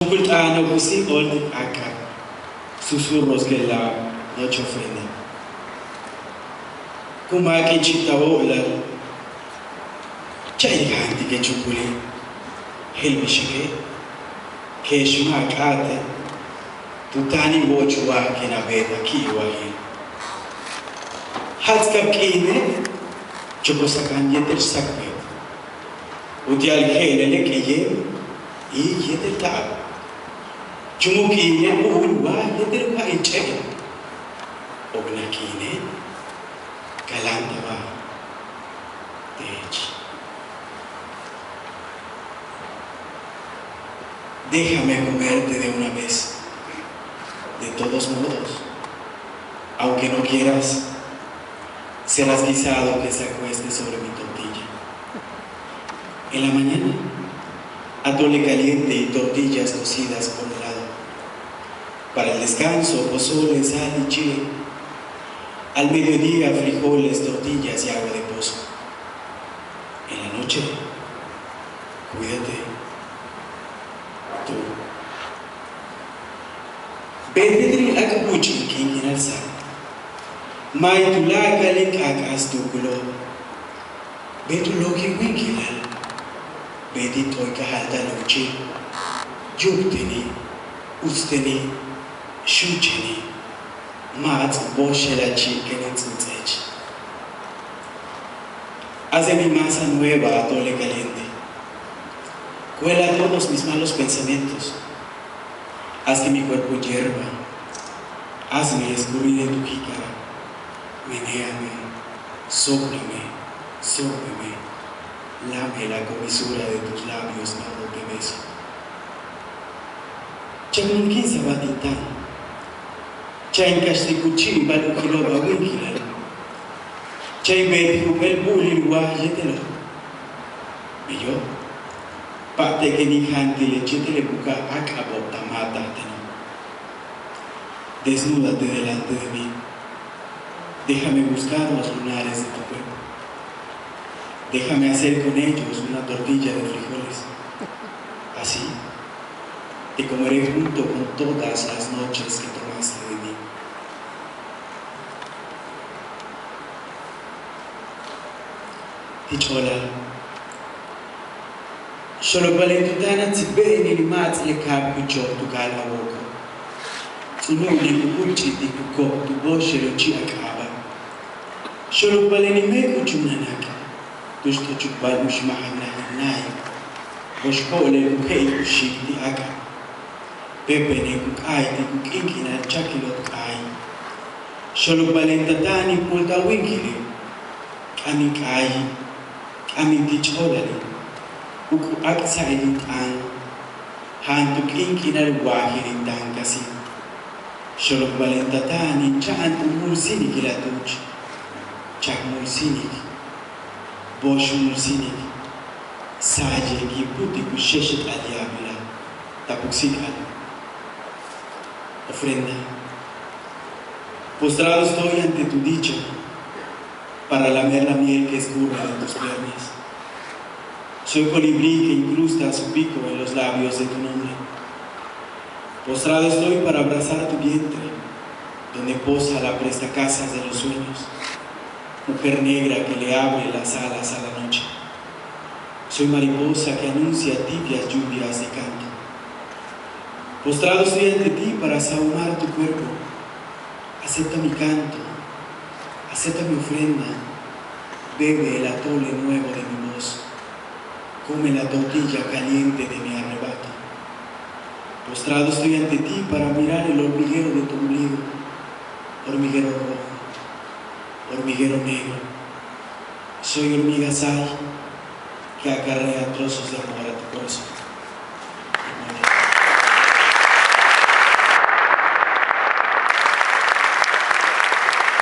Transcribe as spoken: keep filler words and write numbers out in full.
Chukul t'aano'ob u síij óoltik áak'ab, susurros que la noche ofrenda. Ku máak in chi'ita'ab óolal, cha'ayil jáantike' chukulil, je'el bixake', kex ma' a k'áate' tu táan in wo'och wa kéen a beet a ki'iwajil. Jats'kab k'iine' chokol sakan yéetel sakbeet. Uti'al je'elele' k'eyem iik yéetel ta'ab. Chúumuk k'iine' bu'ul wa yéetel u ja'il ch'éen. Oknaj k'iine' kaláanta'ab teech. Déjame comerte de una vez. De todos modos, aunque no quieras, serás guisado que se acueste sobre mi tortilla. En la mañana, atole caliente y tortillas cocidas por un lado. Para el descanso, pozole, sal y chile. Al mediodía, frijoles, tortillas y agua de pozo. En la noche, cuídate tú. Beet yéetel in áak' búuch'il k'iin k'iinal sáak. May tuláakal in k'aak'as tuukulo'ob. Beet u lóokil wíinkilal. Beet in t'oy kajal ta lu'uchil. Yúuktenil, utstenil, xúuchenil. Máats' bóoxel a chi'i' kéen in ts'u'uts'ech. Haz de mí masa nueva, atole caliente. Cuela todos mis malos pensamientos. Haz que mi cuerpo hierva. Hazme escurrir en tu jícara. Menéame, sóplame, sórveme. Lame la comisura de tus labios cuando te beso. Cha'an in kíinsabáa tin táan. Cha'an in kaxtik u chi'ibal u jilo'ob a wíinkilal. Cha'an in beetik jump'éel bu'ulil waaj yéetelo'ob. Beyo', pa'ate'e' kéen in jáantilech yéetel le buka'aj áak'abo'ob ta máataj teno'. Desnúdate delante de mí. Déjame buscar los lunares de tu cuerpo. Déjame hacer con ellos una tortilla de frijoles. Así te comeré junto con todas las noches que tomaste de mí. Ti' ch'o'olal. Xoolokbalen tu táan a ts'ibbe'enil máats' le ka'ap ku choj tu ka'al a wóok'ol. Ts'unu'unen ku k'uch'ij ti' ku kok tu bóoxel u chi' a k'aaba'. Xoolokbalen in méek'uch u nanak', tu'ux t'uchuk ba'al u xmajanal in náay. Boox ko'olel ku je'ik u xiik ti' áak'ab. Péepenen ku k'aay ti' ku k'iink'iinal chakilo'ob k'aay. Xoolokbalen ta táan in púult a wíinkile', k'am in k'aayi', k'am in ti' ch'o'olali', u ku áak'sa'il in t'aan, ja'an tu k'iink'iinal waajil in táan kasi'. Xoolokbalen ta táan in cha'ant u múul síinikil a túuch, chak múul síinik, boox múul síinik, sáaye' kin púutik u xéexet'al yaabilal ta puksi'ik'al. Ofrenda. Postrado estoy ante tu dicha, para lamer la miel que escurre de tus piernas. Soy colibrí que incrusta su pico en los labios de tu nombre. Postrado estoy para abrazar tu vientre, donde posa la prestacazas de los sueños, mujer negra que le abre las alas a la noche. Soy mariposa que anuncia tibias lluvias de canto. Postrado estoy ante ti para sahumar tu cuerpo. Acepta mi canto, acepta mi ofrenda, bebe el atole nuevo de mi voz, come la tortilla caliente de mi arrebato. Postrado estoy ante ti para mirar el hormiguero de tu ombligo, hormiguero rojo, hormiguero negro. Soy hormiga sal que acarrea trozos de amor a tu corazón.